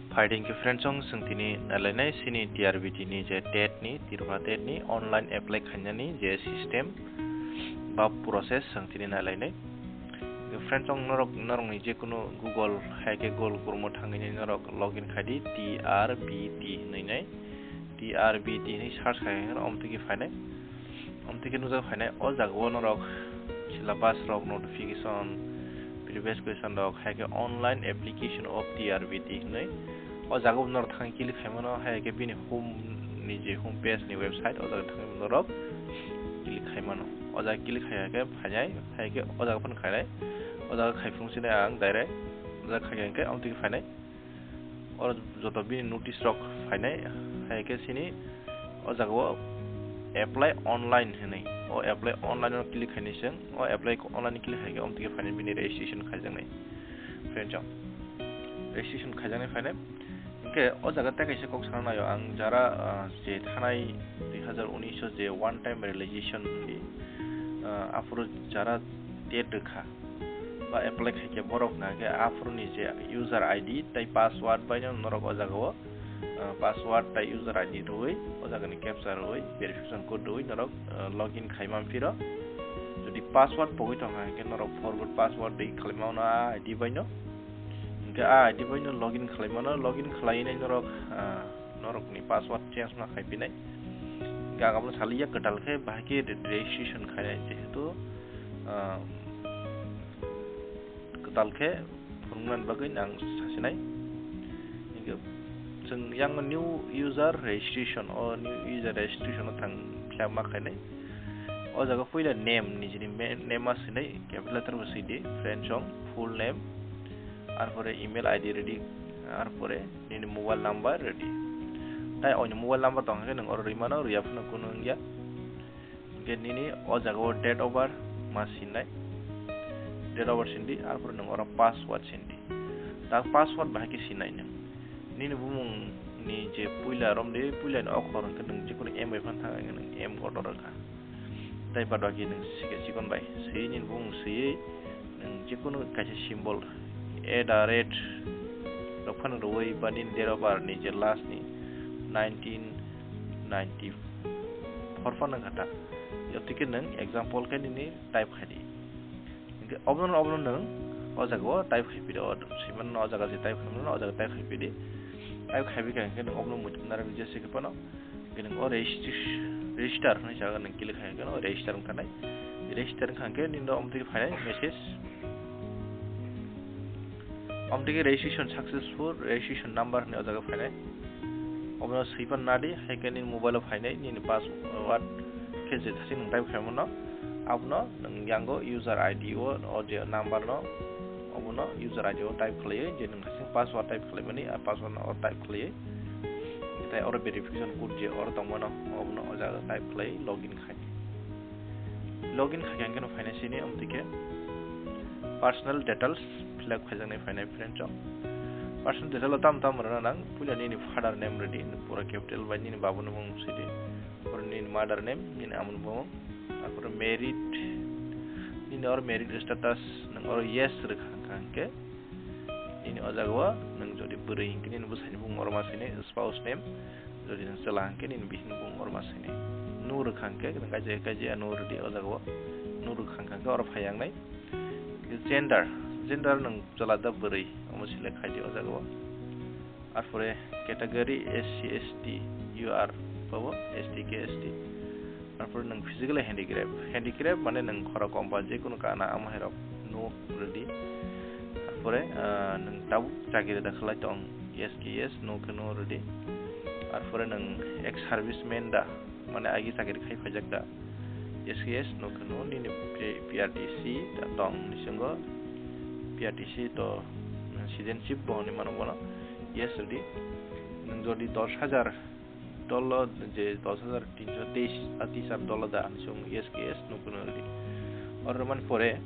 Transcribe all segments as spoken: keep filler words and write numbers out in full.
Phaidi hwnkhe friends, chwng tini nailainai chini T R B T ni je TET ni, Tripura TET ni online apply khainani je system ba process chwng tini nailainai. Hwnkhe friends, chwng norok, norokni jekunu Google hai khe Google Chrome o thangwi norok login khaidi T R B T hwnwi nai. T R B T hwnwi search khai khe omtwi khe phainai. Omtwi khe nukjak phainai, o jaga o norok syllabus rok, notification, previous question rok, hai khe online application of T R B T hwnwi. O jaga o norok thangwi click khai mano, hai khe bini home ni je home page ni website, o jaga thangwi norok click khai mano. O jaga click khai khe phainai, hai khe o jaga phano khainai. O jaga khai phunuk sinai ang direct, o jaga khai khe omtwi khe phainai. Oro joto bini notice rok phainai, hai khe sini o jaga o apply online hinwi. O apply online o click khainai chwng, o apply online click khai khe omtwi khe phainai bini registration khaijaknai. Friends, o registration khaijaknai phainai. Hwnkhe o jaga tei kaisa kok sana naio ang, jara, ah, je thanai dui hazar unis o je one time realization hinwi, ah, aphuru jara TET rwkha ba apply khaikhe borok hwnkha khe aphuruni je user I D tei password baino norok o jaga o, ah, password tei user I D rwui o jaga ni captcha rwui verification code rwui norok, ah, login khai manphiro. Jodi password pogwi tongkha hwnkhe norok forgot password tei khlai mano a I D baino. Hwnkhe a I D baino login khlai mano, login khlai nai norok, ah, norokni password change ma khai pinai. Hwnkhe ang abono saliya kwtal khe bahai khe re-, registration khainai jehetu, ah, kwtal khe phunuknani bagwi ang sasinai. Hwnkhe chwng yang new user registration, o new user registration o thang khe ma khainai. O jaga puila name, nijini me-, name ma swinai, capital letter bo swidi, friends, chwng full name, arpore email I D rwdi, arpore nini mobile number rwdi. Tai oini mobile number tongkha khe nwng oro rwimano, rwya phano kunu wngya. Hwnkhe nini o jaga o date of birth ma sinai. Date of birth sindi, arpore nwng oro password sindi. Ta password bahai khe sinai nwng. Nini bumung ni je puila romdi, puila ni okhor hwnkhe nwng jikunu M bai phano thang, nwng M kotor wngkha. Tai badbaki nwng sike chikon bai swi nini bumung swiwi nwng jikunu kaisa symbol at the rate rok phano rwui ba nini date of birth ni je last ni nineteen ninety four phano wngkha ta. Yotike nwng example khe nini type khaidi. Hwnkhe obono, obono nwng o jaga o type khai pidi, o swiman o jaga je type khai mano, o jaga type khai pidi. Type khai bi kha hwnkhe nwng obono muitum narwk je se khe phano. Hwnkhe nwng o registry-, register hwnwi jaga nwng click khai hwnkhe o register wngkha nai. Register wngkha hwnkhe nini omtwi phainai message. Omtwi khe registration successful, registration number hwnwi o jaga phainai. Obono swipan nadi, hai khe nini mobile o phainai, nini password khe je thasi nwng type khai mano. Abono nwng yango user I D o, o je number no, obono user I D o type khlaiwi, je nwng hasing password type khlaimani, a password no oro type khlaiwi. Tai oro verification code je oro tongmano, obono o jaga type khlaiwi login khai. Login khai khe ang khe no phainai sini, amtwi khe personal details fill up khaijaknai phainai friend chong. Personal detail o tam tam rwna nang, puila nini father name rwdi, pura capital bai nini babuni mung sidi. Pura nini mother name, nini amoni mung. Arpore married, nini or married status, nang or yes rwkha hwnkha hwnkhe. Nini o jaga o nwng jodi bwrwi hwnkhe nini bwsaini bumung oro ma sini spouse name, jodi nwng chwla hwnkhe nini bihikni bumung oro ma sini nu rwkha hwnkhe nwng kaisa kaisa ya nu rwdi o jaga o, nu rwkha hwnkhe oro phai yang nai. Gender, gender nwng chwla da bwrwi omo select khaidi o jaga o. Arpore category S C S T, U R, babo S T khe S T. Arpore nwng physically handicraft. Handicraft mane nwng khorok kompa jekunu kana amo hai rok no rwdi. Arpore, ah, nwng tabuk chakiri da khlai tong, yes khe yes, no khe no rwdi. Arpore nwng ex serviceman da, mane agi chakiri khai phaijak da, yes khe yes, no khe no, nini P-, P R T C da tong ni swngo, P R T C to citizenship bo hwnwi mano bono, yes rwdi. Nwng jodi dos hajar dolo je dos hajar tinso teis a tisar dolo da, ani song yes khe yes no kuno rwdi. Oro mani pore,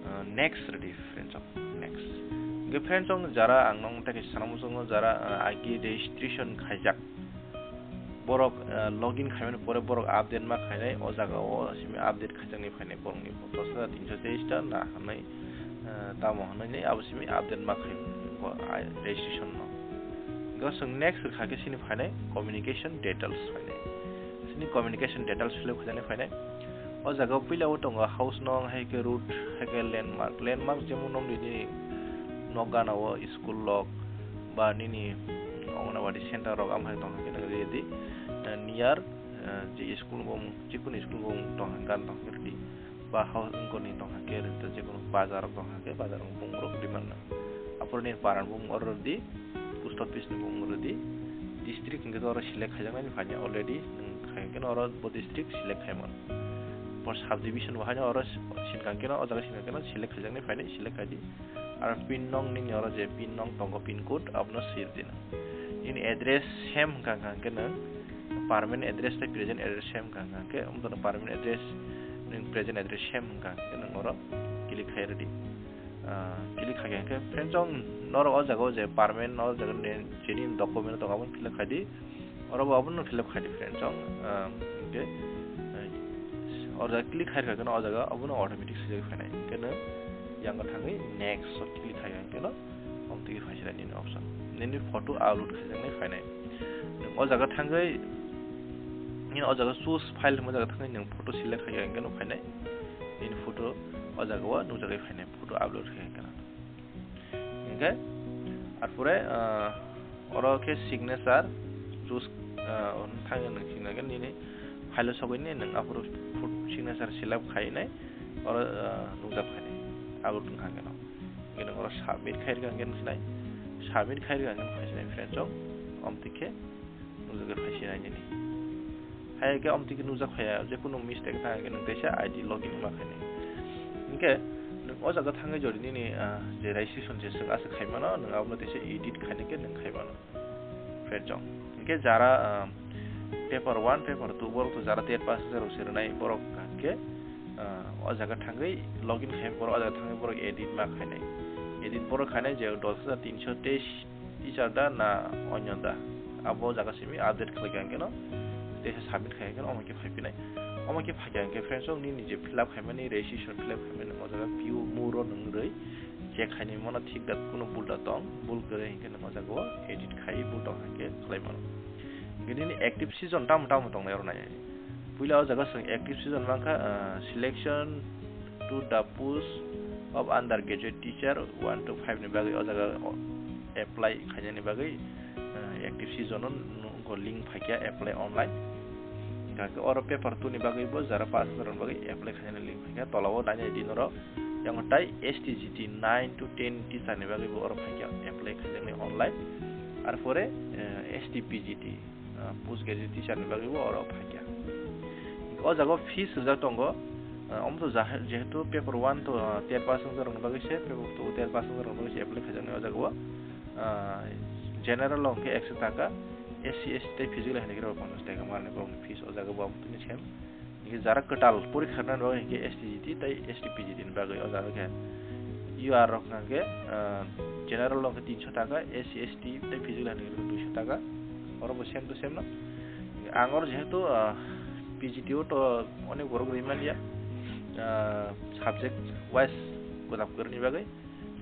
ah, next rwdi friends, next. Hwnkhe friends, jara ang nong tei kaisa sana muchungo jara, ah, agi registration khaijak. Borok, ah, login khaimani pore borok update ma khainai, o jaga o simi update khaijaknai phainai borokni dos hajar tinso teis ta na hwnwi, ah, tamo hwnwi abo simi update ma khai. registration no. Go chwng next rwkha khe chini phainai communication details phainai. Chini communication details select khajani phainai. O jaga o puila o tongo house nong, hai khe road, hai khe landmark. Landmark jemon nong nini nok gana o school lok ba nini Anganwadi center rok am hai tong khe nang ridi, eh, near, eh, je school bo, jikunu school bo tong gan tong khe ridi. Ba house wngkoni tongkha khe, jekunu bazar rok tongkha khe, bazar rok bumung rok rwdi manna. Aphuru nini para ni bumung oro rwdi, post office ni bumung rwdi, district hwnkhe oro select khaijaknai ni phaikhe already, nwng khaikhe oro bo district select khaimano. Bo subdivision bo haino oro sinkang khe, o jaga sinkang khe select khaijaknai phainai, select khaidi. Aro pin nong nini oro je pin nong tongo, pin code, abono swirwdi nwng. Nini address same hwnkha hwnkha khe nwng permanent address tei present address same hwnkha hwnkha khe, wngkha permanent address, nwng present address same hwnkha hwnkha khe nwng oro click khai rwdi. Ah, click khai hwnkhe friends, chwng norok o jaga o je permanent o jaga ni chini document tongo, abono fill up khaidi. Oro bo abono fill up khaidi friends, chwng, ah, hwnkhe, eh, o jaga click khai rwkha khe o jaga abono automatic swijak phainai. Hwnkhe nwng yang thangwi next o click khai hwnkhe no. Omtwi khe phaisai nini option. Nini photo upload khaijaknai phainai. Nwng o jaga thangwi, nini o jaga choose file hwnma jaga thangwi nwng photo select khai hwnkhe no phainai. Nini photo o jaga o nukjagwi phainai, photo upload khai hwnkhe no. Hwnkhe arpore, ah, oro khe signature choose, ah, thangwi nwng signature nini file o sogwi nini nwng aphuru signature select khainai oro, ah, nukjak phainai upload wngkha hwnkhe no. Hwnkhe nwng oro submit khai rwkha hwnkhe nuksinai, submit khai rwkha hwnkhe nuksinai friends, chwng omtwi khe nukjagwi phaisinai nini. Hai khe omtwi khe nukjak phaiya, jekunu mistake tang khe nwng teisa I D login ma khainai. Hwnkhe nwng o jaga thangwi jodi nini, ah, je registration je swng aswk khaimano, nwng abono teisa edit khainai khe nwng khaimano. Friends, chwng. Hwnkhe jara, ah, paper one, paper two, borok to jara ten pass wngsa rok se rwnai borok hwnkhe, ah, o jaga thangwi login khai borok o jaga thangwi borok edit ma khainai. Edit borok khainai je dos hajar tinsho teis teacher da na onyo da, abo jaga simi update khlai kha hwnkhe no, teisa submit khai hwnkhe no omo khe phai phinai. Omo khe phai kha hwnkhe friends, chwng nini je fill up khaimani, registration fill up khaimani o jaga P O muro nwng rwi check khainai mano thik da, kunu bul da tong, bul kwrwi hwnkhe nwng o jaga o edit khai bul tong hwnkhe khlai mano. Hwnkhe nini active season tamo tamo tongnai oro nai. Puila o jaga chwng active season mankha, ah, selection to the post of undergraduate teacher one to five ni bagwi o jaga o apply khainani bagwi, ah, active season o nungkho link phaikha apply online. Hwnkhe oro paper two ni bagwi bo jara pass wngna rokni bagwi apply khainani link phaikha, tola o nainai di norok. Yang tai S T G T nine to ten teacher ni bagwi bo oro phaikha apply khaijaknai online. Arpore, eh, S T P G T, ah, post graduate teacher ni bagwi bo oro phaikha. O jaga o fees rijak tongo, ah, omo to jahe-, jehetu paper one to, ah, ten pass wngsa rokni bagwi se, paper two ten pass wngsa rokni bagwi se apply khaijaknai o jaga o, ah, general o hwnkhe ekso taka, S C, S T tei physical hai hwnkhe rw ponchash taka manwi borokni fees o jaga bo omo tini sem. Hingke jara kwtal porikha rwnani bagwi hingke S T G T tei S T P G T ni bagwi o jaga khe U R rok hingke, ah, general rok hingke tinsho taka, S C, S T tei physical hai hingke duisho taka, oro bo same to same no. Ang oro jehetu, ah, P G T o to onek borok rwi manya, ah, subject wise kwtal kwrwini bagwi.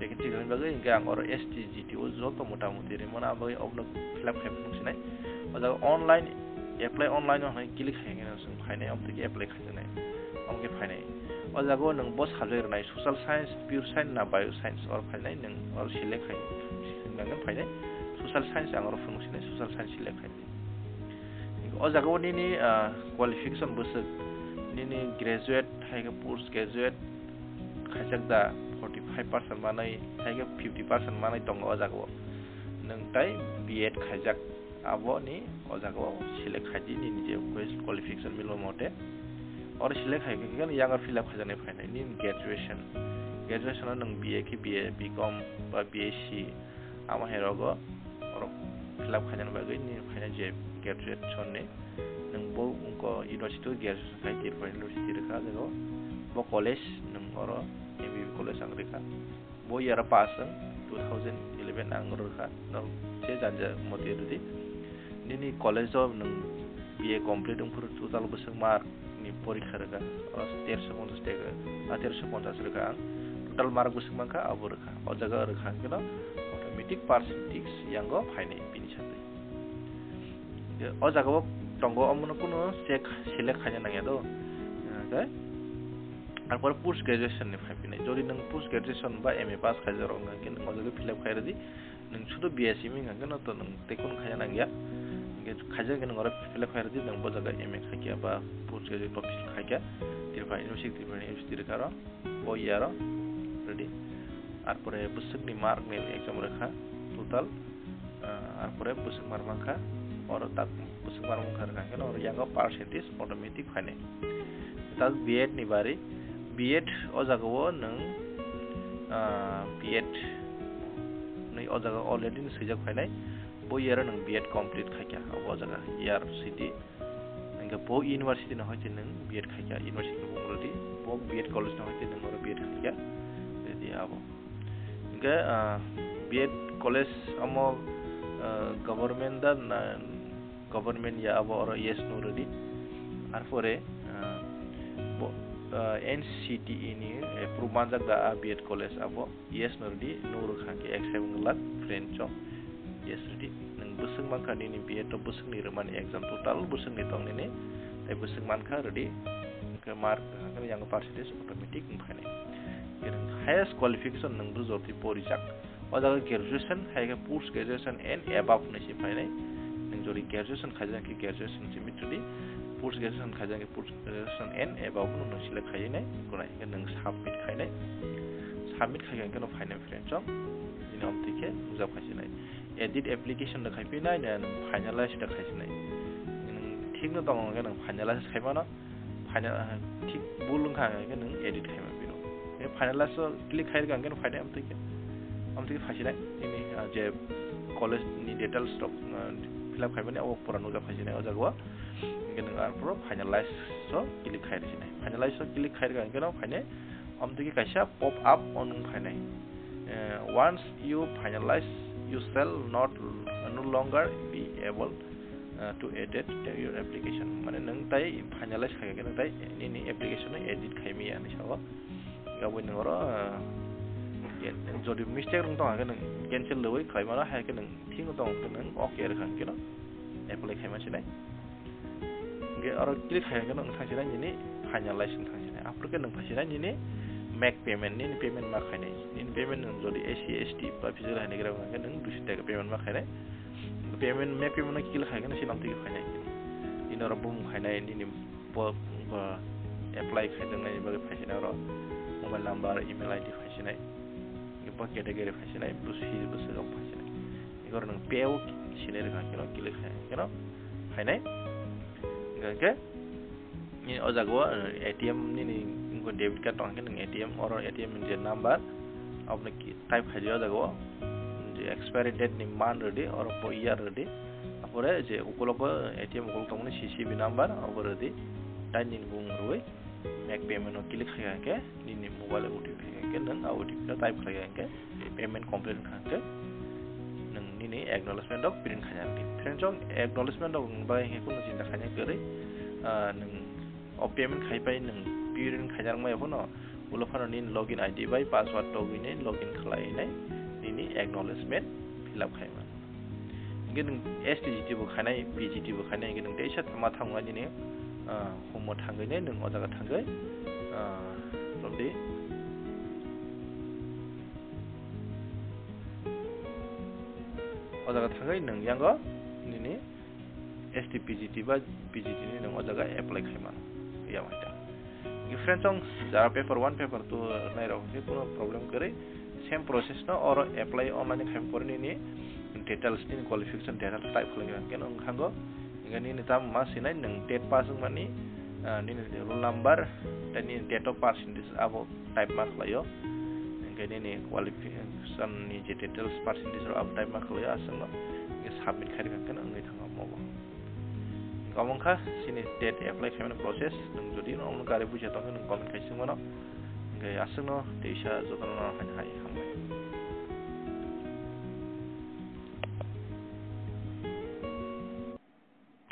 Vacancy rokni bagwi hingke ang oro S T G T o joto mota moti rimano, aboni obono fill up khaimani nuksinai. O jaga online apply online o hwnwi click khai hwnwi chwng phainai, omo twi apply khaijaknai, omo khe phainai. O jaga o nwng bo subject rwnai social science, pure science na bio science oro phainai, nwng oro select khai hwnwi phainai social science ang oro phunuksinai social science select khai. O jaga o nini, ah, qualification bwswk, nini graduate, hai khe post graduate khaijak da forty five percent manwi, hai khe fifty percent manwi tongo o jaga o. Nwng tai B Ed khaijak, aboni o jaga o select khai di nini je qualification milo mote. Oro select khai khe yang fill up khaijaknai phainai nini graduation. Graduation o nwng B A khe B A, B Com ba B S C, amo hai rogo oro fill up khainani bagwi nini phaina je graduation ni nwng bo wngkha university o graduation khai Tripura University rwkha jaga o. Bo college nwng oro M B B college ang rwkha. Bo year pass wng two thousand eleven ang rwkha. Norok se janja motwi rwdi. Nini college o nwng B A complete wngphuru total bwswk mark ni porikha rwkha, o terso ponchash taka, a terso ponchash rwkha ang, total mark bwswk mankha abo rwkha, o jaga rwkha hwnkhe no automatic percentage yango phainai bini satwi. O jaga o tongo, omono kunu check select khaina nangya do. Hwnkhe arpore post graduation ni phai phinai. Jodi nwng post graduation ba M A pass khaijak rok hwnkhe nwng o jaga fill up khai rwdi. Nwng sudu B S C wngkha hwnkhe no to nwng tei kunu khaina nangya. Hwnkhe khaijak hwnkhe nwng oro fill up khai rwdi, nwng bo jaga M A khaikha ba post graduate professional khaikha. Tripura University, Tripura University rwkha oro. Bo year o ready. Arpore bwswkni mark ni exam rwkha total, ah, arpore bwswk mark mankha, oro tak bwswk mark mankha rwkha, hwnkhe oro yango percentage automatic phainai. Tak B Ed ni bari, B Ed o jaga o nwng, ah, B Ed ni o jaga already ni swijak phainai, bo year o nwng B Ed complete khaikha, abo o jaga year sidi. Hingke bo university no hai se nwng B Ed khaikha, university ni bung rwdi, bo B Ed college no hai se nwng oro B Ed khaikha, rwdi abo. Hingke, ah, B Ed college amo, ah, government da na government ya, abo oro yes no rwdi. Arpore, ah, bo, ah, N C T E ni approve manjak da a B Ed college abo. Yes no rwdi, no rwkha hwnkhe accept wng glak, friend chong. Yes rwdi. Nwng bwswk mankha nini B Ed o bwswkni rwmani exam, total bwswkni tong nini, tei bwswk mankha rwdi. Hwnkhe mark rwkha hwnkhe yango percentage automatic wng phainai. Hwnkhe nwng highest qualification nwng bo jotoi porijak. O jaga graduation, hai khe post graduation and above hinwi se phainai. Nwng jodi graduation khaijak khe graduation se mit rwdi, post graduation khaijak khe post graduation and above no nwng select khainai, gonai hwnkhe nwng submit khainai. Submit khai hwnkhe no phainai friend chong, bini omtwi khe nukjak phaisinai. Edit application da khai phinai, na nwng finalize da khai sinai. Nwng thik no tongo hwnkhe nwng finalize khai mano, final, ah, thik bul wngkha hwnkhe nwng edit khai mano bino. Hwnkhe finalize o click khai rwkha hwnkhe no phainai omtwi khe, omtwi khe phaisinai. Nini, ah, je college ni details rok, ah, fill up khai mani abo pura nukjak phaisinai o jaga o. Hwnkhe nwng arporo finalize o click khai rwsinai. Finalize o click khai rwkha hwnkhe no phainai. Omtwi khe kaisa pop up on wng phainai. Eh, once you finalize, you shall not, no longer be able, eh, to edit your application. Mane nwng tai finalize khai khe nwng tai nini application no edit khai maya hinwi sao. Aboni oro, eh, jodi mistake rwng tong khe nwng cancel rwui khlai mano, hai khe nwng thik tong khe nwng okay rwkha hwnkhe no apply khai ma sinai. Hingke oro click khai hingke nwng thangsinai nini finalize wng thangsinai. Aphuru khe nwng phaisinai nini make payment, nini payment ma khainai. Nini payment nwng jodi S C, S T ba physical hai ni gra hingke nwng duiso taka payment ma khainai. Payment, make payment no click khai hingke nwng sini omtwi khe phainai. Nini oro bumung khainai, nini bo, bo apply khai tongnai bagwi phaisinai oro mobile number, email I D phaisinai. Hingke bo category phaisinai, bwswi, bwswi rok phaisinai. Hingke oro nwng pay o sinai rwkha hingke no click khai hingke no phainai. Hingke, hingke, nini o jaga o, eh, A T M nini wngkha debit card tong khe nwng A T M, oro A T M ni je number, abono ki-, type khai di o jaga o. Je expiry date ni man rwdi, oro bo year rwdi. Apore je ukulok o A T M ukulok tongmani C C V number, abo rwdi. Tai nini bumung rwui make payment o click khai khe nini mobile O T P khai khe nwng a O T P no type khai khe payment complete wngkha hwnkhe nwng nini acknowledgement rok print khaina rwdi. Friends, o acknowledgement rok nwng bai hwnkheno chinta khaina kwrwi, ah, nwng o payment khai pai nwng print khaina rwngmaya phano, ulo phano nini login I D bai password togwinai login khlainai nini acknowledgement fill up khaima. Hingke nwng S T G T bo khainai, P G T bo khainai, hingke nwng teisa ma thangma nini, ah, humo thangwi nai nwng o jaga thangwi, ah, romdi. O jaga thangwi nwng yango nini S T P G T ba P G T ni nwng o jaga apply khaima. Ya mai ta. Difference wng jara paper one, paper two nai rok hingke kuno problem kwrwi. Same process no oro apply online khaima pore nini details, nini qualification details type khlai khe nwng thango. Hingke nini tamo ma sinai nwng TET pass wngmani, ah, nini roll number, tei nini date of percentage abo type ma khlaio. Hingke nini qualification ni je details, percentage rok abo type ma khlaio aswkno. Hingke submit khai rwkha hingke wngwi thango omo bo. Omo wngkha chini TET apply khaimani process. Nwng jodi omo kare bujiya tongkhe nwng comment khai swngmano. Hingke aswkno teisa jotono hai hai hambai.